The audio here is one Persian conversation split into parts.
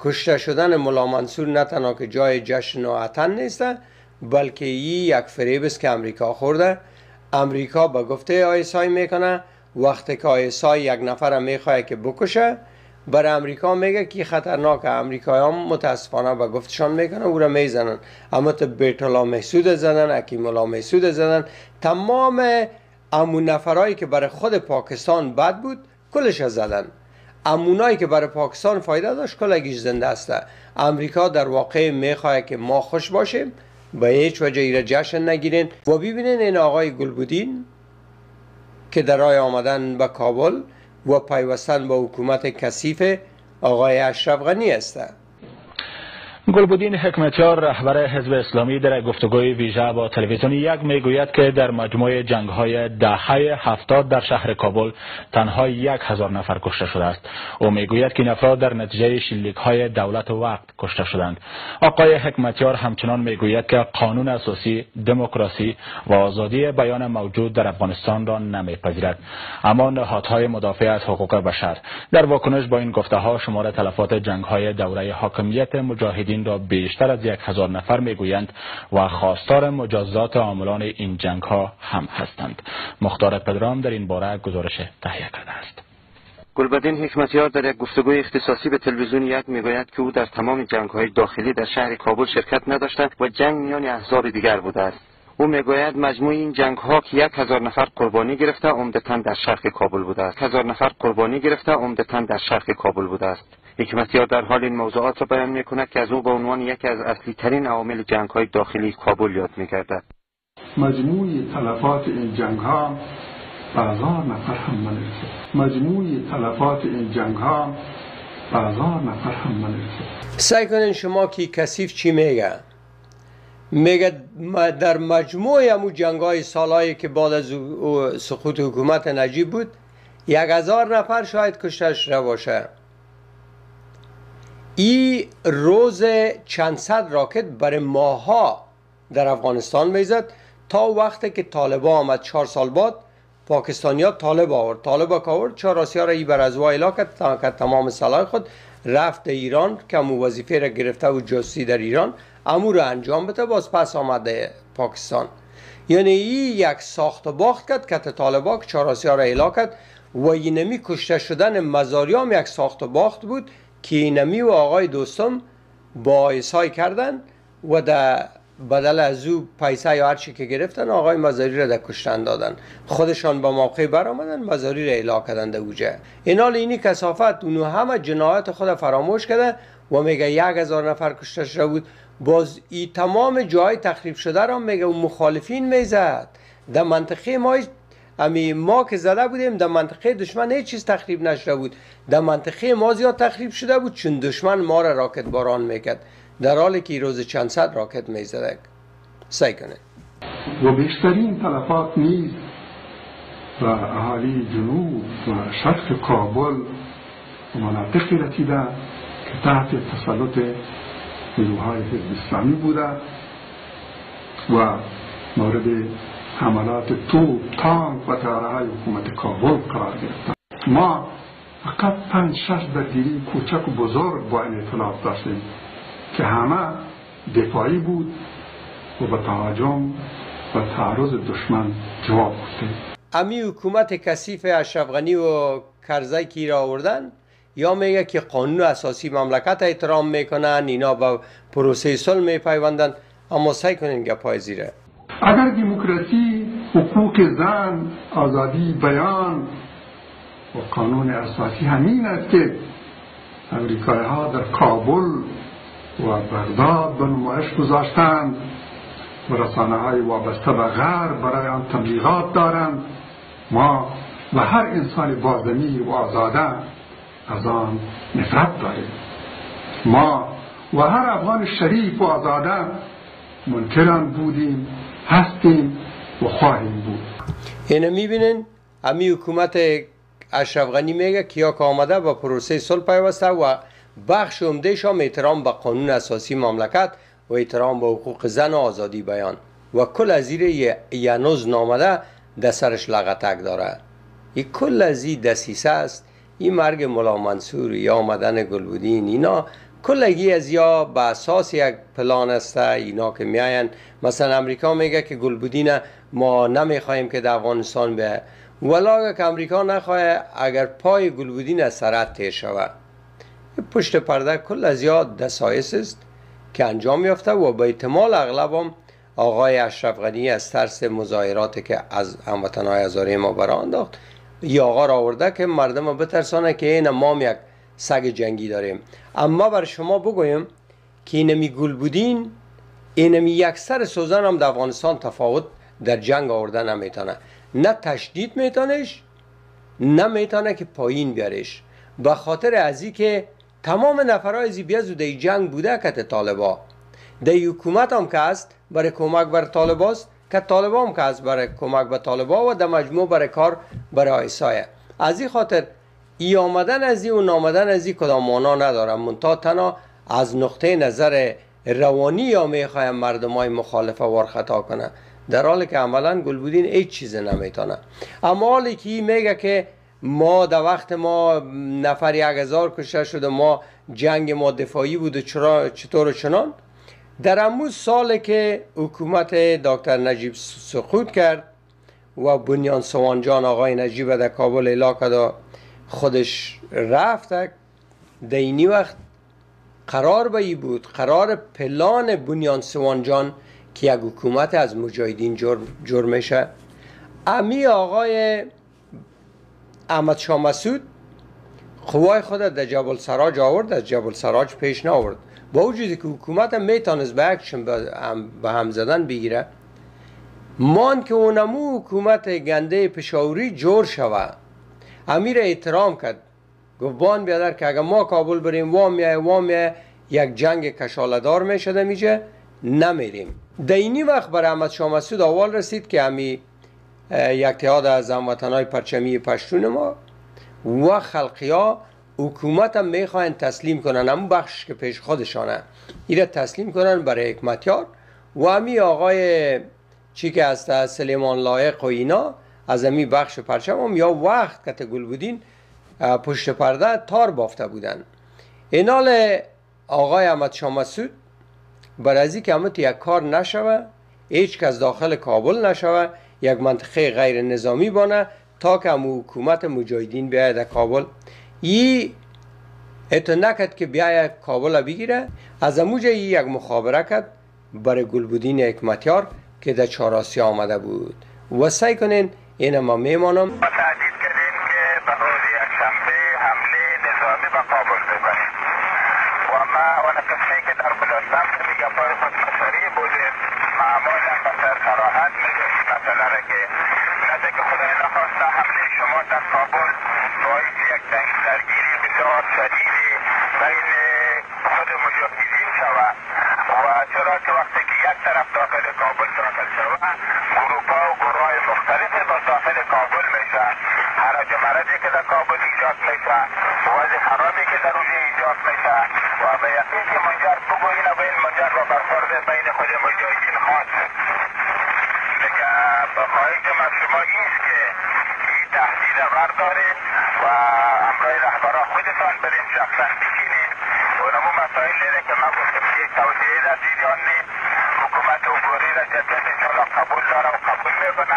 کشته شدن ملا منصور نه تنها که جای جشن و اتن نیست، بلکه ای یک فریب است که امریکا خورده. امریکا به گفته ISI میکنه. وقتی که ISI یک نفر میخواد که بکشه، بر امریکا میگه که خطرناکه. امریکایی هم متاسفانه به گفتشان میکنه، او را میزنن. اما تو بیت الله محسود زدن، حکیم الله محسود زدن، تمام امون نفرایی که برای خود پاکستان بد بود کلش زدن. امونایی که برای پاکستان فایده داشت کلگیش زنده است. امریکا در واقع میخواد که ما خوش باشیم، به هیچ وجه ایره جشن نگیرین. و ببینین این آقای گلبدین که در راه آمدن به کابل و پیوستن با حکومت کثیف آقای اشرف غنی است. گلبدین حکمتیار رهبر حزب اسلامی در گفتگوی ویژه با تلویزیون یک میگوید که در مجموع جنگ‌های دهه 70 در شهر کابل تنها 1000 نفر کشته شده است. او میگوید که این افراد در نتیجه شلیک‌های دولت وقت کشته شدند. آقای حکمتیار همچنان میگوید که قانون اساسی، دموکراسی و آزادی بیان موجود در افغانستان را نمیپذیرد. اما نهادهای مدافع از حقوق بشر در واکنش با این گفته‌ها شمار تلفات جنگ‌های دوره حاکمیت مجاهدین را بیشتر از 1000 نفر میگویند و خواستار مجازات عاملان این جنگ ها هم هستند. مختار پدرام در این باره گزارش تهیه کرده است. گلبدین حکمتیار در یک گفتگوی اختصاصی به تلویزیون یک میگوید که او در تمام جنگ های داخلی در شهر کابل شرکت نداشته و جنگ میان احزاب دیگر بوده است. او میگوید مجموع این جنگ ها که 1000 نفر قربانی گرفته عمدتاً در شرق کابل بوده است. 1000 نفر قربانی گرفته عمدتاً در شرق کابل بوده است. حکمتیار در حال این موضوعات را بیان میکند که از او به عنوان یکی از اصلی ترین عوامل جنگ های داخلی کابل یاد میگردد. مجموع تلفات این جنگ ها به 1000 نفر هم نمیرسد. مجموع تلفات این جنگ ها به 1000 نفر هم نمیرسد. سعی کنین شما که کثیف چی میگه؟ میگه در مجموع امو جنگ های سالهایی که بعد از سقوط حکومت نجیب بود 1000 نفر شاید کشته شده باشه. ای روز چند صد راکت برای ماها در افغانستان میزد تا وقتی که طالبا آمد. 4 سال بعد پاکستانیا طالب آورد. طالب آورد 4 آسیا را ای بر از اعلا کرد، تمام سلاح خود رفت ایران که امو وظیفه را گرفته و جاسوسی در ایران امو را انجام بده، باز پس آمده پاکستان. یعنی ای یک ساخت و باخت کرد که طالبا که 4 آسیا را اعلا کرد و اینمی کشته شدن مزاریام یک ساخت و باخت بود که اینمی و آقای دوستم با ایسای کردن و در بدل از او پیسه یا هرچی که گرفتن آقای مزاری را در کشتن دادن. خودشان با موقع بر آمدن مزاری را اعلا کردن در اوجه. اینال اینی کثافت اونو همه جنایت خود فراموش کرده و میگه 1000 نفر کشته شده بود. باز ای تمام جای تخریب شده را میگه و مخالفین میزد. در منطقه ما امی ما که زده بودیم در منطقه دشمن هیچ چیز تخریب نشده بود. در منطقه ما زیاد تخریب شده بود چون دشمن ما را راکت باران میکرد، در حالی که روز چند صد راکت میزده. سعی کنه و بیشترین تلفات نیز و اهالی جنوب و شرق کابل و مناطقی رسیده که تحت تسلط نیروهای حزب اسلامی بوده و مورد حملات توپ، تانک و طیاره‌های حکومت کابل قرار گرفتند. ما فقط 5-6 درگیری کوچک و بزرگ با این ائتلاف داشتیم که همه دفاعی بود و به تهاجم و تعرض دشمن جواب گفتیم. امی حکومت کثیف اشرف غنی و کرزی کی را آوردن یا میگه که قانون اساسی مملکت احترام میکنن، اینا با پروسه صلح میپیوندن، اما سعی کنین گپای زیره. اگر دموکراسی، حقوق زن، آزادی بیان و قانون اساسی همین است که امریکایی ها در کابل و بغداد به نمایش گذاشتند و رسانه های وابسته به غرب برای آن تبلیغات دارند، ما و هر انسان با ضمیر و آزاده از آن نفرت داریم. ما و هر افغان شریف و آزاده منکران بودیم، هستیم و خواهیم بود. اینو میبینین امی حکومت اشرف غنی میگه کیا که آمده با پروسه صلح پیوسته و بخش عمده‌اش هم احترام به قانون اساسی مملکت و احترام به حقوق زن و آزادی بیان و کل از زیر ینوز نامده در سرش لغتک داره. این کل از این دسیسه است. این مرگ ملا منصور یا آمدن گلبدین اینا کلگی از یا به اساس یک پلان است. اینا که میاین مثلا امریکا میگه که گلبدین ما نمیخوایم که در افغانستان به، ولی که امریکا نخواه اگر پای گلبدین از سرحد تیر شود، پشت پرده کل از یا دسایس است که انجام یافته و به احتمال اغلب هم آقای اشرف غنی از ترس مظاهرات که از هموطنهای هزاره ما برا انداخت یا آقا را آورده که مردم بترسانه که این ما یک سگ جنگی داریم. اما بر شما بگویم که اینمی گلبدین اینمی یک سر سوزن هم در افغانستان تفاوت در جنگ آورده نمیتونه، نه تشدید میتونش نه میتونه که پایین بیارش، به خاطر ازی که تمام نفرای ازی بیازو در جنگ بوده که طالبا در حکومت هم که است برای کمک بر طالباست، که طالبا هم که است برای کمک به طالبا و در مجموع برای کار برای آیسایه. از این خاطر ای آمدن از ای و نامدن از ای کدام مانا ندارم، منتها تنها از نقطه نظر روانی یا میخوایم مردم های مخالف وار خطا کنه، در حالی که عملا گلبدین هیچ چیز نمیتونه. اما حالی که میگه که ما در وقت ما نفر 1000 کشته شده، ما جنگ ما دفاعی بود و چطور و چنان، در امو سال که حکومت دکتر نجیب سقوط کرد و بنیان سوانجان آقای نجیب در کابل اعلام کرد خودش رفت، در اینی وقت قرار به ای بود، قرار پلان بنیان سوانجان که یک حکومت از مجاهدین جور میشه. امی آقای احمد شاه مسعود قوای خود در جبل سراج آورد، از جبل سراج پیش نآورد، با وجودی که حکومت هم میتونست به اکشن به هم زدن بگیره، مان که اونمو حکومت گنده پشاوری جور شوه. امیر احترام کرد، گفت بان بیادر که اگر ما کابل بریم وام میایه وام میایه یک جنگ کشاله‌دار میشده میشه، نمیریم. در اینی وقت برای احمد شاه مسعود اول رسید که همی یک تعداد از هموطنهای پرچمی پشتون ما و خلقی ها حکومت هم میخواین تسلیم کنن، همون بخش که پیش خودشانه ایره تسلیم کنن برای حکمتیار و همی آقای چی که هست سلیمان لایق و اینا از همی بخش پرچم هم یا وقت که گلبدین پشت پرده تار بافته بودن. اینال آقای احمد شاه مسعود برای که همه یک کار نشوه، هیچ کس داخل کابل نشوه، یک منطقه غیر نظامی بانه تا که همو حکومت مجاهدین بیاید در کابل، ای اتو نکد که بیاید کابل بگیره. از اموجه ای یک مخابره کرد برای گلبدین حکمتیار که در چهارآسیا آمده بود و سعی کنین این ما میمانم. ما تهدید کردیم که به روز یکشنبه حمله نظامی به کابل بکنیم و ما اون قصه که در گذاشتم که میگه پای خودمختاری بوده، معمولا به صراحت میگه این مسئله را که نده که خدای نخواسته حمله شما در کابل باعث یک درگیری بسیار شدیدی بین خود مجاهدین شود و چرا که وقتی که یک طرف داخل کابل داخل شود گروپا و گروه مختلف با داخل کابل میشه، حرج و مرجی که در کابل ایجاد میشه، وضع خرابی که در اونجا ایجاد میشه و به یقین که منجر بگویین و این منجر به برخورد بین خود مجاهدین خواهد شد. دیگه به خواهش من شما ایست که این تهدید بردارید و همراه رهبران خودتان برین شخصا بشینید و اونمو مسائل که من گفتم که توضیح در جریان نیست، حکومت عبوری را جدید انشاءالله قبول داره و قبول میکنه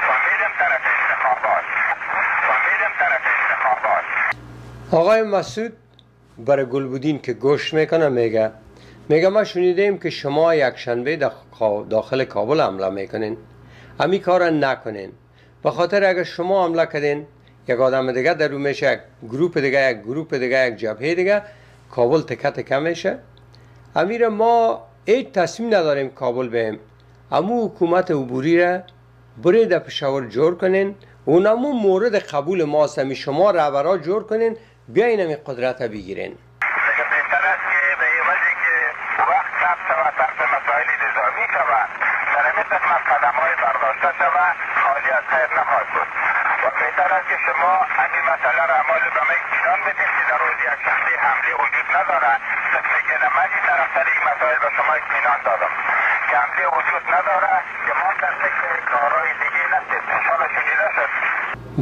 و میریم طرف انتخابات و میریم طرف انتخابات. آقای مسعود برای گلبدین که گوش میکنه میگه ما شنیدیم که شما یک شنبه داخل کابل حمله میکنین، همی کار نکنین، به خاطر اگر شما حمله کردین یک آدم دیگه در رو میشه، یک گروپ دیگه، یک گروپ دیگه، یک جبهه دیگه، کابل تکه تکه میشه. امیر ما هیچ تصمیم نداریم کابل بیم، امو حکومت عبوری را برید در پشاور جور کنین، اونمو مورد قبول ماست، همی شما رهبرا جور کنین بیاین همی قدرت بگیرین. بهتر است که به عوضی که وقت صرف شود صرف مسائل نظامی شود، در همین قسمت قدم های برداشته شود خالی از خیر نخواهد بود و بهتر است که شما همین مسئله را اعمال به من اطمینان بدید که در روز یکشنبه حمله وجود ندارد. قسمی که من این طرف این مسائل به شما اطمینان دادم که حمله وجود نداره، که ما در فکر کارهای دیگه نستیم. انشاءالله شنیده شد.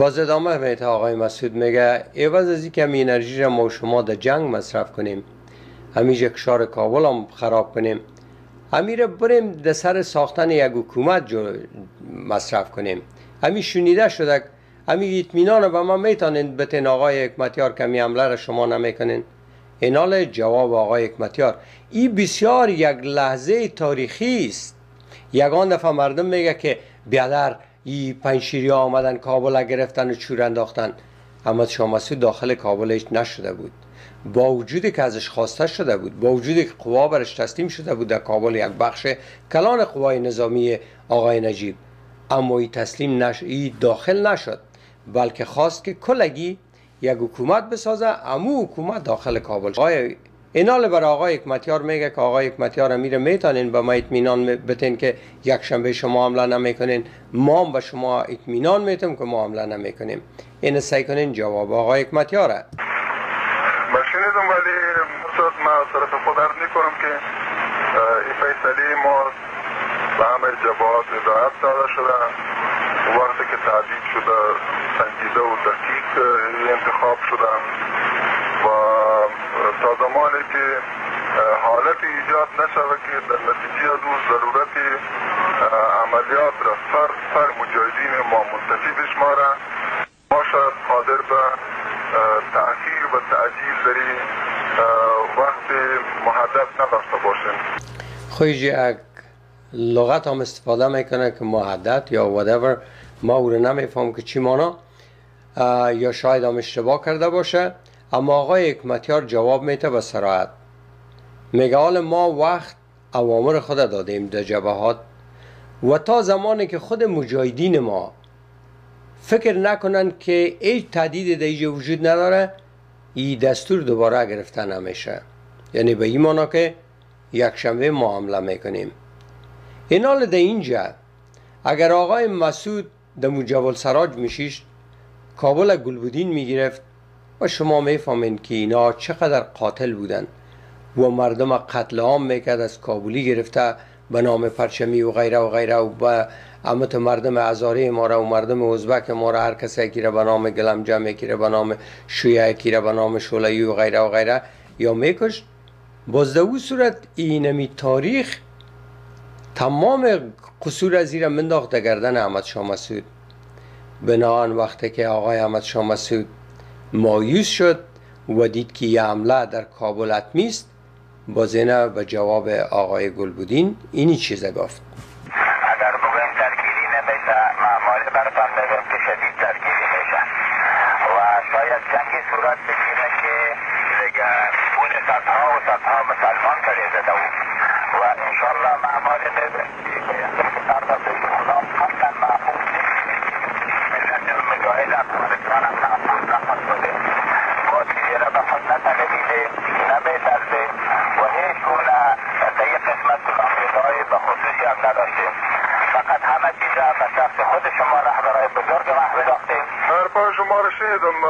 باز ادامه میده آقای مسعود، میگه عوض از اینکه انرژی را ما شما در جنگ مصرف کنیم، همیشه کشار کابل هم خراب کنیم، امیر بریم در سر ساختن یک حکومت مصرف کنیم. همی شنیده شده، همی اطمینان به ما میتونین بتین آقای حکمتیار که می حمله را شما نمیکنین. اینال جواب آقای حکمتیار این بسیار یک لحظه تاریخی است. یگان دفعه مردم میگه که بیادر ای پنجشیری ها آمدن کابل گرفتن و چور انداختن. احمد شاه مسعود داخل کابل هیچ نشده بود، با وجودی که ازش خواسته شده بود، با وجودی که قوا برش تسلیم شده بود در کابل، یک بخش کلان قوای نظامی آقای نجیب، اما ای تسلیم نشد، ای داخل نشد، بلکه خواست که کلگی یک حکومت بسازه، امو حکومت داخل کابل. آقای اینال بر آقای حکمتیار میگه که آقای حکمتیار امیر میتونین به ما اطمینان بتین که یک شنبه شما حمله نمیکنین، ما هم به شما اطمینان میتیم که ما حمله نمیکنیم. این سعی کنین جواب آقای حکمتیاره. ما شنیدم، ولی ما طرف خود عرض میکنم که این فیصله ما به همه جبهات هدایت داده شده، وقتی که تعدیل شده سنجیده و دقیق انتخاب شده و تا زمانی که حالت ایجاد نشود که در نتیجه از او ضرورت عملیات را سر مجاهدین ما منتفی بشماره، ما شاید قادر به تأخیر و تعجیل در وقت محدد نداشته باشیم. خویج یک لغت هم استفاده میکنه که محدد یا whatever، ما او رو نمیفهم که چی مانا، یا شاید هم اشتباه کرده باشه. اما آقای حکمتیار جواب میده به صراحت، میگه حال ما وقت اوامر خود دادیم در جبهات و تا زمانی که خود مجاهدین ما فکر نکنن که هیچ تهدید در اینجا وجود نداره، این دستور دوباره گرفته نمیشه. یعنی به این مانا که یک شنبه ما حمله میکنیم. این حال در اینجا اگر آقای مسعود در مجول سراج میشیشت، کابل گلبدین میگرفت و شما میفهمین که اینا چقدر قاتل بودن و مردم قتل عام میکرد، از کابلی گرفته به نام پرچمی و غیره و غیره و به امت مردم هزاره ما را و مردم ازبک ما را، هر کسی یکی را به نام گلم جمع، یکی را به نام شیعه، یکی را به نام شولایی و غیره و غیره یا میکشت. باز در او صورت اینمی تاریخ تمام قصور از ایره منداخت در گردن احمد شاه مسعود. بناهن وقتی که آقای احمد شاه مسعود مایوس شد و دید که یه حمله در کابل حتمی است، باز اینه به جواب آقای گلبدین اینی چیزه گفت. اگر بگویم درگیری نمیشه، معمال برتان میگم که شدید درگیری میشه و شاید جنگی صورت بگیره که دیگه پول صدها و صدها مسلمان کریزه دو و انشالله معمال میگم که سربازی خدا حتما محفوظ نیست، ملت مجاهد افغانستان هم محفوظ نخواهد بوده. با چیزی را به خود نطلبیده، نمیطلبه و هیچ گونه در یک قسمت کامریتهای به خصوصی هم نداشتیم. فقط همه چیز را به شخص خود شما رهبرای بزرگ محو داختیم. حرفای شما را شنیدم و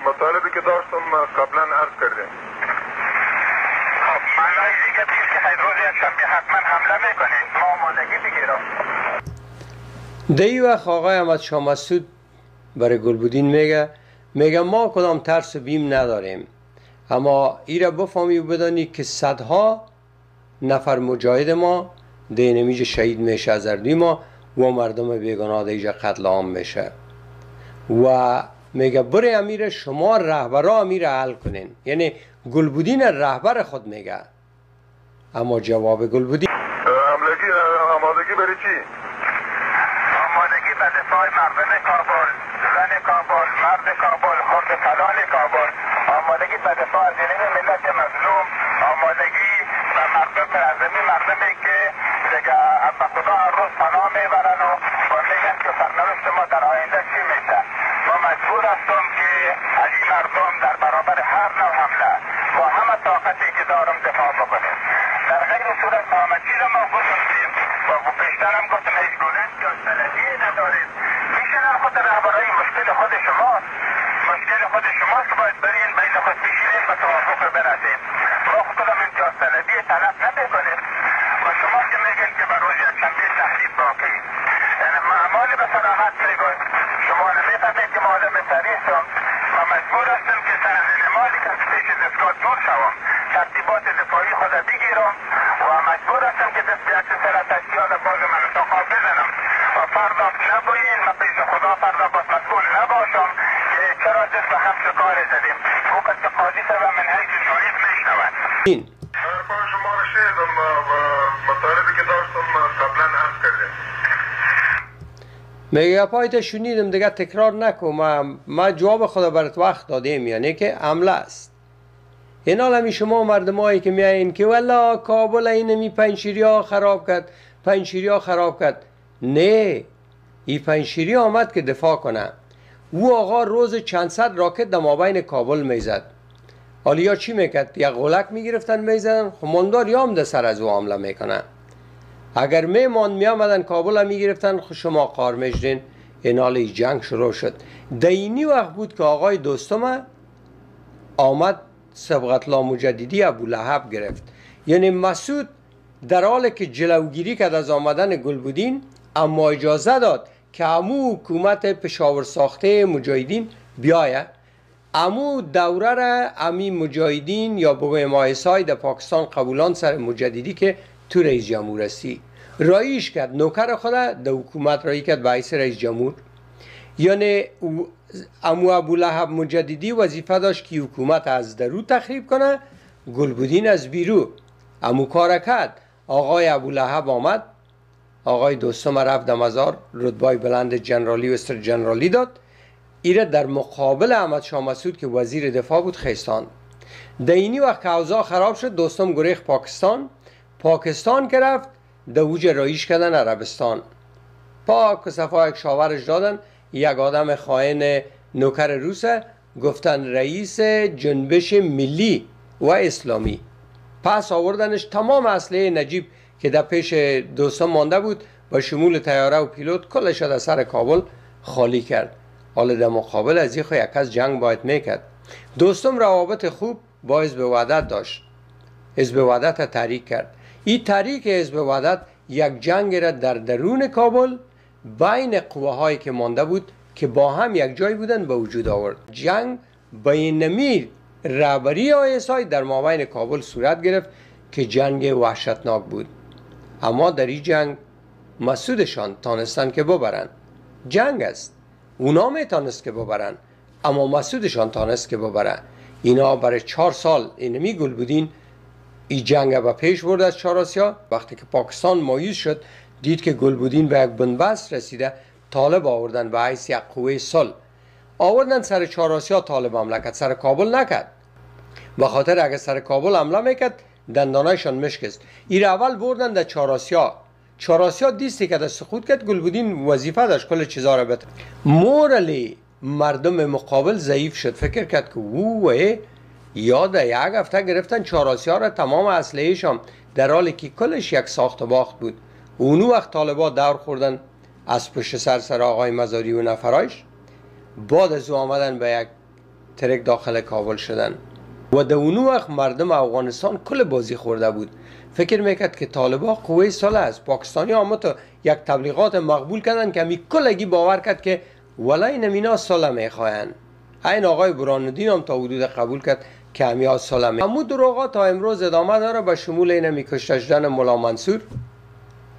مطالبی که داشتم قبلا عرض کردیم. خب معنای دیگه چیز که روز یکشنبه حتما حمله میکنیم، ما آمادگی بگیرم. در این وقت آقای احمد شاه مسعود برای گلبدین میگه ما کدام ترس و بیم نداریم، اما ای را بفهمی و بدانی که صدها نفر مجاهد ما دینمیج شهید میشه از اردوی ما و مردم بیگناه دیجا قتل عام میشه و میگه بره امیر شما رهبرا امیر حل کنین. یعنی گلبدین رهبر خود میگه. اما جواب گلبدین آمادگی برای چی؟ آمادگی به دفاع مردم کابل، زن کابل، مرد کابل، خرد کلان کابل، آمادگی به دفاع از ملت مظلوم، آمادگی به مردم پرزمی، مردمی که دیگه به خدا هر روز پناه میبرن و میگن که سرنوشت ما در آینده چی میشه. ما مجبور هستم که از این مردم در برابر هر نوع حمله با همه طاقتی که دارم دفاع بکنیم. در غیر صورت همه چیز ما گذاشتیم و پیشترم گفتم هیچ گونه جاسلجی نداریم. میشه خود رهبرای مشکل خود شماست، مشکل خود شماست که باید برین بین خود بشینیم به توافق برسیم. ما خودم امتیاز طلبی طلب نمیکنیم و شما که میگین که بر روز یکشنبه تهدید باقی، یعنی معمال به صراحت میگوید شما نمیفهمید که ما آدم سریع هستم و مجبور هستم که سر مالی که از پیش دستگاه دور شوم، ترتیبات این حرفای شما رو شنیدم و مطالبی که داشتم قبلا عرض کردیم. میگه پایت شنیدم دیگه تکرار نکن، ما جواب خدا برات وقت دادیم، یعنی که عمله است. این عالمی شما مردمایی که میایین که والا کابل اینمی پنجشیری خراب کرد، پنجشیری خراب کرد، نه، این پنجشیری آمد که دفاع کنه. او آقا روز چند صد راکت در مابین کابل میزد. حالا چی میکرد؟ یک غلک میگرفتن میزدن، خب ماندار یام ده سر از او حمله میکنه. اگر میمان میامدن کابل میگرفتن، خب شما قار میشدین. این حال جنگ شروع شد. دینی وقت بود که آقای دوستم آمد صبغت الله مجددی ابو لهب گرفت. یعنی مسعود در حال که جلوگیری کرد از آمدن گلبدین، اما اجازه داد که امو حکومت پشاور ساخته مجاهدین بیایه. امو دوره را امی مجاهدین یا بگویم آیسای در پاکستان قبولان سر مجددی که تو رئیس جمهور هستی رایش کرد، نوکر خود در حکومت رایی کرد به حیث رئیس جمهور. یعنی امو ابو لهب مجددی وظیفه داشت که حکومت از درو تخریب کنه، گلبدین از بیرو. امو کار کرد. آقای ابو لهب آمد، آقای دوستم رفت مزار، رتبه بلند جنرالی و استر جنرالی داد. ایره در مقابل احمد شاه مسعود که وزیر دفاع بود خیستان. دینی وقت که اوضاع خراب شد، دوستم گریخت پاکستان. پاکستان که رفت دوج رایش کردن عربستان. پاک و صفا یک شاورش دادن، یک آدم خائن نوکر روسه، گفتن رئیس جنبش ملی و اسلامی. پس آوردنش تمام اسلحه نجیب که در پیش دوستان مانده بود با شمول طیاره و پیلوت کلش در سر کابل خالی کرد. حالا در مقابل از این یک از جنگ باید میکرد. دوستم روابط خوب با حزب وحدت داشت، حزب وحدت تحریک کرد. این تحریک حزب وحدت یک جنگ را در درون کابل بین قوه که مانده بود که با هم یک جای بودن به وجود آورد. جنگ بینمی رهبری آیسای در مابین کابل صورت گرفت که جنگ وحشتناک بود. اما در این جنگ مسعودشان تانستن که ببرن. جنگ است، اونا میتانست که ببرن، اما مسعودشان تانست که ببرن. اینا برای 4 سال اینمی گلبدین این جنگ به پیش برد از چهارآسیا. وقتی که پاکستان مایوس شد، دید که گلبدین به یک بنبست رسیده، طالب آوردن به حیث یک قوه صلح آوردن سر چهارآسیا. طالب حمله کرد، سر کابل نکرد، به خاطر اگر سر کابل حمله میکرد دندانایشان مشکست. این اول بردن در چهارآسیا. چهارآسیا دیستی که در سقوط کرد، گلبدین وظیفه داشت کل چیزا را بده. مورلی مردم مقابل ضعیف شد، فکر کرد که او یا در یک هفته گرفتن چهارآسیا را تمام اسلحه‌شان، در حالی که کلش یک ساخت و باخت بود. اونو وقت طالبا دور خوردن از پشت سر سر آقای مزاری و نفرایش. بعد از او آمدن به یک ترک داخل کابل شدن و در اونو وقت مردم افغانستان کل بازی خورده بود. فکر میکرد که طالبا قوه صلح است. پاکستانی آمد تا یک تبلیغات مقبول کردن که می کلگی باور کرد که ولی این اینا صلح میخواین. این آقای برهان‌الدین هم تا حدود قبول کرد که همیا صلح می. امو دروغا تا امروز ادامه داره، به شمول اینمی کشته شدن ملا منصور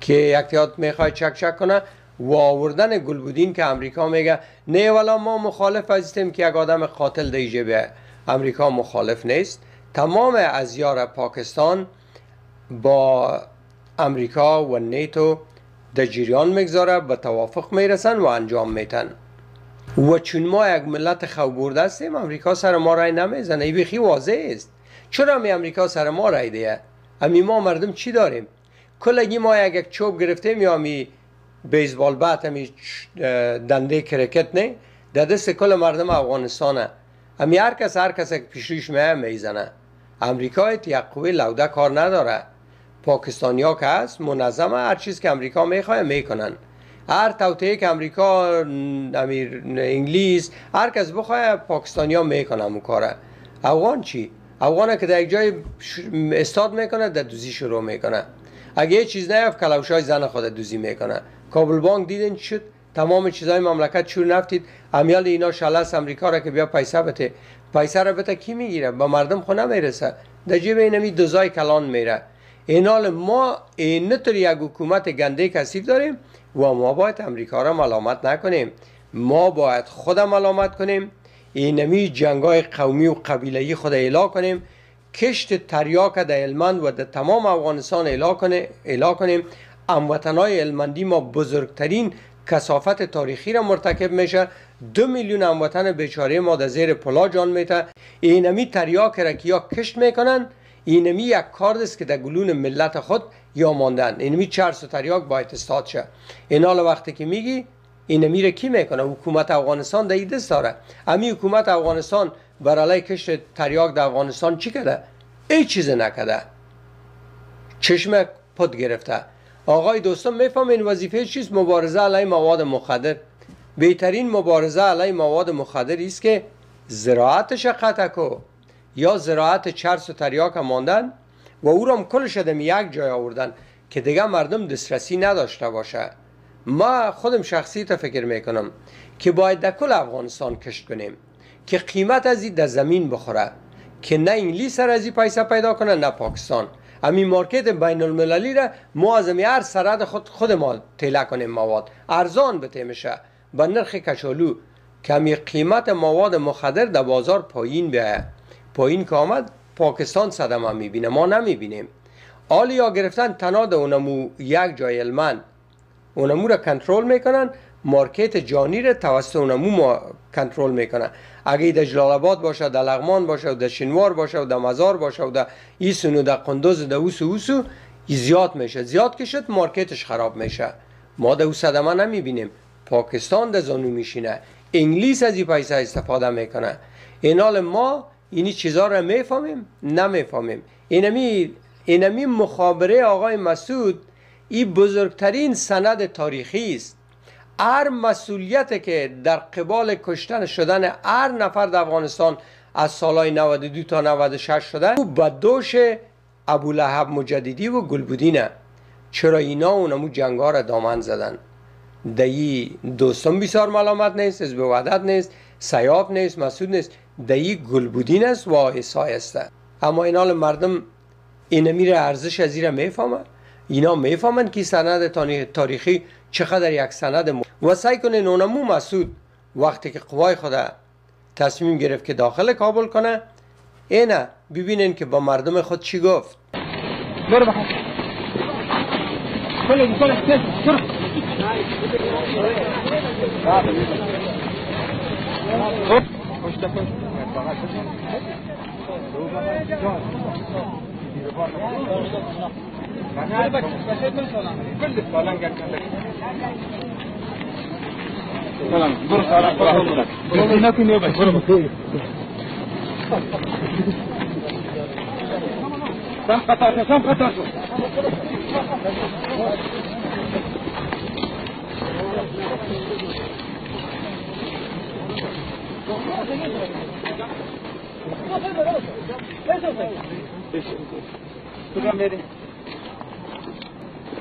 که یک تعداد میخواد چک چک کنه و آوردن گلبدین که امریکا میگه نه والا ما مخالف هستیم که یک آدم قاتل دیجه به امریکا مخالف نیست. تمام ازیار پاکستان با امریکا و نیتو در جریان میگذاره، به توافق میرسن و انجام میتن. و چون ما یک ملت خوابورده هستیم، امریکا سر ما رای نمیزنه. ای بیخی واضح است. چرا می امریکا سر ما رای دیه؟ امی ما مردم چی داریم؟ کلگی ما یک چوب گرفتیم یا می بیسبال bat همی دنده کرکت نه در دست کل مردم افغانستانه. امی هر کس که پیشرویش میه میزنه. امریکا یک قوه لوده کار نداره. پاکستانیا که هست منظمه، هر چیز که امریکا میخواه میکنن. هر توطئه که امریکا، امیر انگلیس، هر کس بخواه پاکستانیا میکنن اون کاره. افغان چی؟ افغان که در یک جای استاد میکنه در دوزی شروع میکنه. اگه یه چیز نیافت کلوشای زن خود دوزی میکنه. کابل بانک دیدین چی شد؟ تمام چیزای مملکت چور نفتید. امیال اینا شلس امریکا را که بیا پیسه بده، پیسه را بده کی میگیره؟ با مردم خو نمیرسه، در جیب اینمی دوزای کلان میره. اینال ما اینطور یک حکومت گنده کثیف داریم و ما باید امریکا را ملامت نکنیم، ما باید خود ملامت کنیم. اینمی جنگای قومی و قبیله‌ای خود اعلا کنیم کشت تریاک در هلمند و در تمام افغانستان اعلا کنیم، هموطنای هلمندی ما بزرگترین کثافت تاریخی را مرتکب میشه. 2 میلیون هموطن بیچاره ما در زیر پلا جان میته. اینمی تریاک را که یا کشت میکنن، اینمی یک کارد است که در گلون ملت خود یا ماندن. اینمی چرس و تریاک باید استاد شه. اینال وقتی که میگی اینمی را کی میکنه؟ حکومت افغانستان در دست داره. امی حکومت افغانستان بر علیه کشت تریاک در افغانستان چی کرده؟ ای چیز نکرده، چشم پد گرفته. آقای دوستان میفهم این وظیفه چیست؟ مبارزه علیه مواد مخدر. بهترین مبارزه علیه مواد مخدر است که زراعتش قطع کو یا زراعت چرس و تریاک ماندن و او را هم کلش دم یک جای آوردن که دیگه مردم دسترسی نداشته باشه. ما خودم شخصی تا فکر میکنم که باید در کل افغانستان کشت کنیم که قیمت از این در زمین بخوره، که نه انگلیس از این پیسه پیدا کنه نه پاکستان. همین market بین المللی را ما از هر سرحد خود ما تیله کنیم، مواد ارزان بتیمشه با نرخ کچالو که همی قیمت مواد مخدر در بازار پایین بیایه. پایین که آمد پاکستان صدمه میبینه، ما نمیبینیم. آلیا گرفتن تنها در اونمو یک جای هلمند اونمو را کنترل میکنن، market جانی را توسط اونمو ما کنترل میکنن. اگه در جلال آباد باشه، در لغمان باشه، در شینوار باشه، در مزار باشه، و در ایسون و در قندوز، در اوسو اوسو زیاد میشه. زیاد که شد market ش خراب میشه. ما در او صدمه نمیبینیم. پاکستان در زانو میشینه، انگلیس از این پیسه استفاده میکنه. اینال ما اینی چیزا را میفهمیم نمیفهمیم. اینمی مخابره آقای مسعود این بزرگترین سند تاریخی است. هر مسئولیت که در قبال کشتن شدن هر نفر در افغانستان از سالهای 92 تا 96 شده، او به دوش ابولهب مجددی و گلبودینه. چرا اینا اونمو جنگا را دامن زدن؟ دهی دوستم بسیار ملامت نیست، حزب وحدت نیست، سیاف نیست، مسعود نیست، دهی گلبودین است و آیسای است. اما اینال مردم اینمی را ارزش از ایره میفهمن. اینا میفهمن که سند تاریخی چقدر یک سند و سعی کنه. اونمو مسعود وقتی که قوای خود تصمیم گرفت که داخل کابل کنه، اینه ببینین که با مردم خود چی گفت.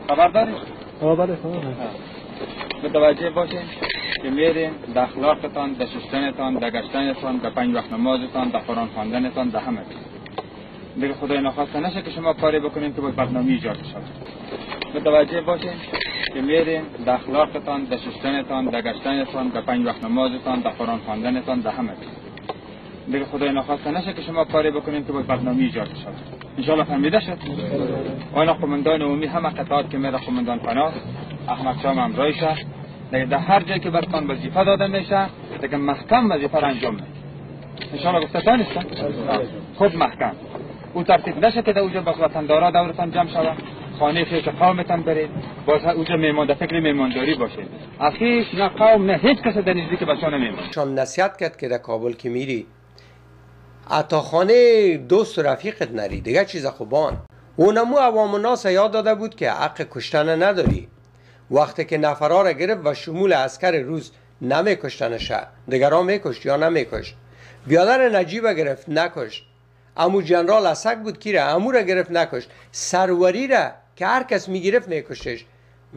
خبر داری؟ بله خبر. متوجه باشین که میرین در اخلاقتان، در شستنتان، در گشتنتان، در 5 وقت نمازتان، در قرآن خواندنتان، در همه چیز. دیگه خدای نخواسته نشه که شما کاری بکنین که باز بدنامی ایجاد شود. متوجه باشین که میرین در اخلاقتان، در شستنتان، در گشتنتان، در 5 وقت نمازتان، در قرآن خواندنتان، در همه چیز. دیگه خدای نخواسته نشه که شما کاری بکنین که باز بدنامی ایجاد شود. انشاءالله فهمیده شد. آن قماندان عمومی همه قطعات که میره قماندان پناه احمد شاه همراهشه. دیگه در هر جایی که برتان وظیفه داده میشه دیگه محکم وظیفه را انجام میده. انشاءالله گفته تانستم خود محکم او ترتیب نشه که در اوجا باز وطندارا دورتان جمع شود، خانه خیش قومتان برید، باز اوجا میمان در فکر میمانداری باشید. از خیش نه قوم نه هیچ کس در نزدیک بچه‌ها نمیماند. چون نصیحت کرد که در کابل که میری عطاخانه دوست و رفیقت نری، دیگه چیز خوبان. اونمو عوام الناس یاد داده بود که حق کشتن نداری. وقتی که نفرها را گرفت و شمول عسکر روز نمیکشتنشه، دیگران میکشت یا نمیکشت. بیادر نجیب گرفت نکشت. امو جنرال اسک بود کی را امو را گرفت نکشت. سروری را که هر کس میگرفت میکشتش،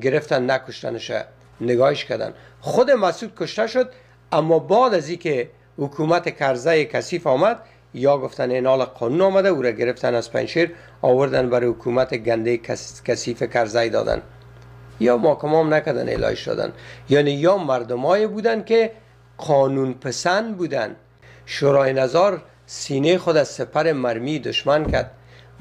گرفتن نکشتنشه، نگاهش کردن. خود مسعود کشته شد، اما بعد از اینکه حکومت کرزی کثیف آمد، یا گفتن اینال قانون آمده، او را گرفتن از پنشیر آوردن برای حکومت گنده کثیف کرزی دادن، یا محاکمه نکردن الهش دادن. یعنی یا مردمای بودن که قانون پسند بودن. شورای نظار سینه خود از سپر مرمی دشمن کرد.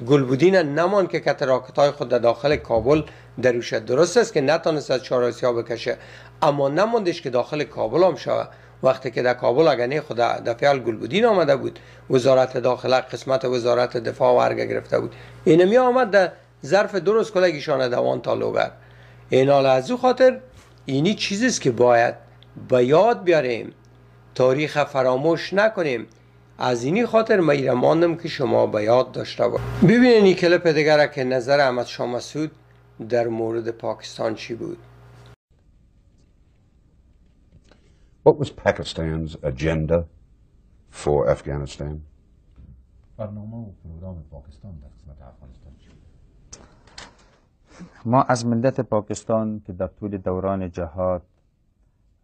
گلبدین نمان که کت راکتای خود در داخل کابل دروشه. درست است که نتانست از چهار بکشه، اما نماندش که داخل کابل هم شوه. وقتی که در کابل اگه خود دفعه گلبدین آمده بود، وزارت داخله قسمت وزارت دفاع و ارگ گرفته بود، اینمی آمد در ظرف 2 روز کلگیشان دوان تا لوگر. این حال از او خاطر اینی چیزیست که باید به یاد بیاریم، تاریخ فراموش نکنیم. از اینی خاطر من ایره ماندم که شما به یاد داشته باشید. ببینید این کلیپ دیگر که نظر احمد شاه مسعود در مورد پاکستان چی بود. What was Pakistan's agenda for Afghanistan? برنامه و پروگرام پاکستان در قسمت افغانستان چی بود؟ ما از ملت پاکستان که در طول دوران جهاد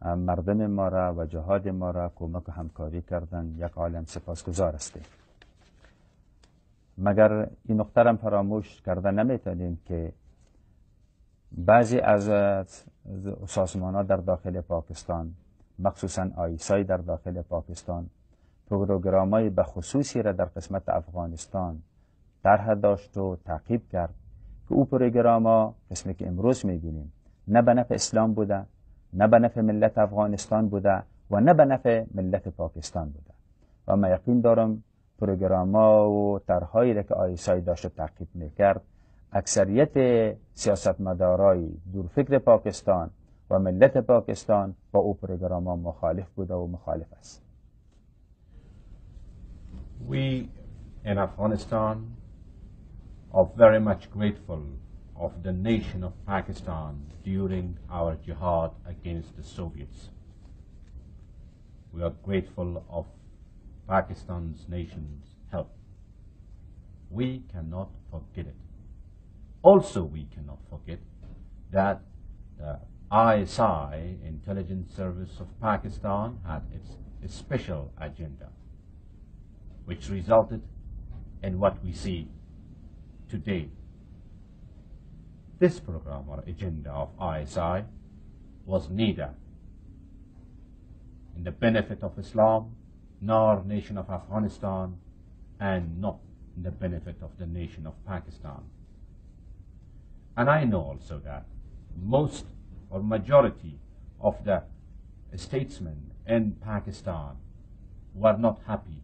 مردم ما را و جهاد ما را کمک و همکاری کردند یک عالم سپاسگزار هستیم. مگر این نقطه را فراموش کرده نمیتونیم که بعضی از سازمان ها در داخل پاکستان، مخصوصا آیسای در داخل پاکستان، پروگرام‌های به خصوصی را در قسمت افغانستان طرح داشت و تعقیب کرد که او پروگرام‌ها قسمی که امروز می‌بینیم نه به نفع اسلام بوده، نه به نفع ملت افغانستان بوده و نه به نفع ملت پاکستان بوده. و من یقین دارم پروگرام‌ها و طرح‌هایی را که آیسای داشت و تعقیب می‌کرد، اکثریت سیاستمدارای دورفکر پاکستان و ملت پاکستان با او پروگرام‌ها مخالف بوده و مخالف است. We in Afghanistan are very much grateful of the nation of Pakistan during our jihad against the Soviets. We are grateful of Pakistan's nation's help. We cannot forget it. Also, we cannot forget that the ISI, Intelligence Service of Pakistan, had its special agenda, which resulted in what we see today. This program or agenda of ISI was neither in the benefit of Islam nor nation of Afghanistan, and not in the benefit of the nation of Pakistan. And I know also that most or majority of the statesmen in Pakistan were not happy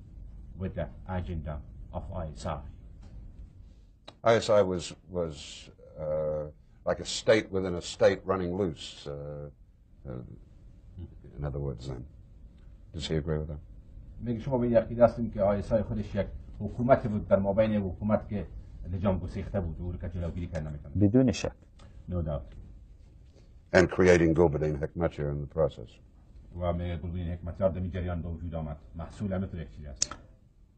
with the agenda of ISI. ISI was like a state within a state running loose, in other words, then. Does he agree with that? میگه شما به این عقیده هستیم که ISI خودش یک حکومت بود در مابین حکومت که لجام گسیخته بود و او رو که جلوگیری کرد نمیتونه. بدون شک. No doubt. And creating Gulbuddin Hekmatyar in the process. و میگه گلبدین حکمتیار در این جریان به وجود آمد. محصول همه یک چیز است.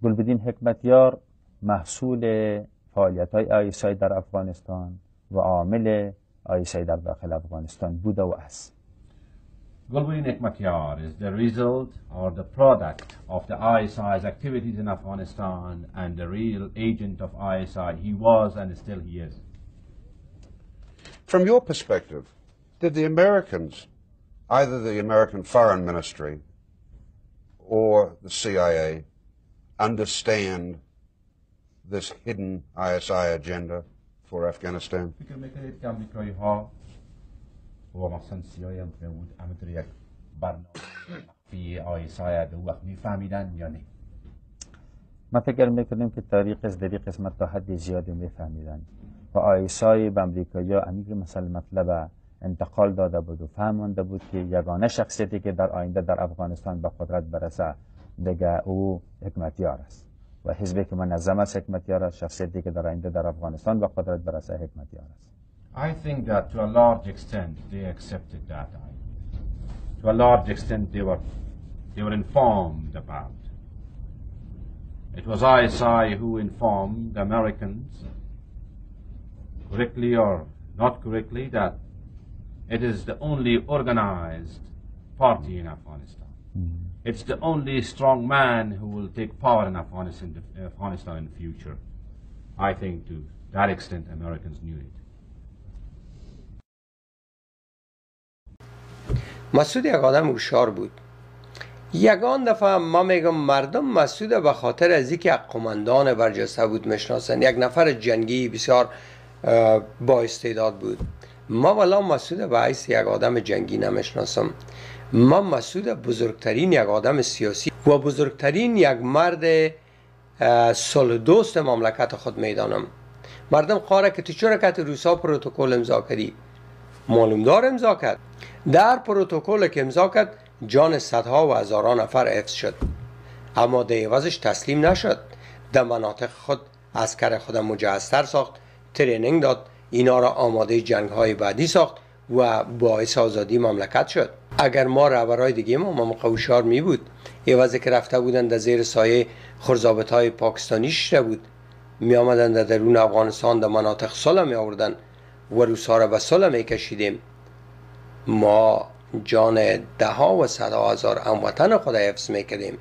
گلبدین حکمتیار محصول فعالیت‌های ISI در افغانستان و عامل ISI در داخل افغانستان بوده و است. Gulbuddin Hekmatyar is the result or the product of the ISI's activities in Afghanistan and the real agent of ISI. He was and still he is. From your perspective, did the Americans, either the American Foreign Ministry or the CIA, understand this hidden ISI agenda for Afghanistan? فکر میکنید که امریکایی ها و مخصوصا CIA هم که بود همینطور یک برنامه مخفی ISI در وقت میفهمیدن یا نه؟ ما فکر میکنیم که تاریخ از در قسمت تا حد زیادی میفهمیدن و ISI به امریکایی ها امیر مثل مطلب انتقال داده بود و فهمانده بود که یگانه شخصیتی که در آینده در افغانستان به قدرت برسه دیگه او حکمتیار است و حزبی که منظم است حکمتیار است، شخصیتی که در آینده در افغانستان به قدرت برسه حکمتیار است. I think that to a large extent they accepted that idea. To a large extent they were informed about. It was ISI who informed the Americans, correctly or not correctly, that it is the only organized party in Afghanistan. It's the only strong man who will take power in Afghanistan in the future. I think to that extent Americans knew it. مسعود یک آدم هوشیار بود. یگان دفعه ما میگم مردم مسعود به خاطر از اینکه یک قماندان برجسته بود میشناسن، یک نفر جنگی بسیار با استعداد بود. ما والا مسعود به حیث یک آدم جنگی نمیشناسم. ما مسعود بزرگترین یک آدم سیاسی و بزرگترین یک مرد صلح دوست مملکت خود میدانم. مردم قاره که تو چرا که روسا پروتکل امضا کردی؟ معلوم دار امضا کرد. در پروتکل که امضا کرد جان صدها و هزاران نفر حفظ شد، اما در عوضش تسلیم نشد. در مناطق خود عسکر خود مجهزتر ساخت، training داد، اینا را آماده جنگ های بعدی ساخت و باعث آزادی مملکت شد. اگر ما رهبرای دیگه ما مقوشار می بود، عوضی که رفته بودند در زیر سایه خرزابط های پاکستانی شده بود، می آمدند در درون افغانستان در مناطق صلح می آوردن و روسا را به صلح می کشیدیم، ما جان ده ها و صدها هزار هموطن خود حفظ می کردیم.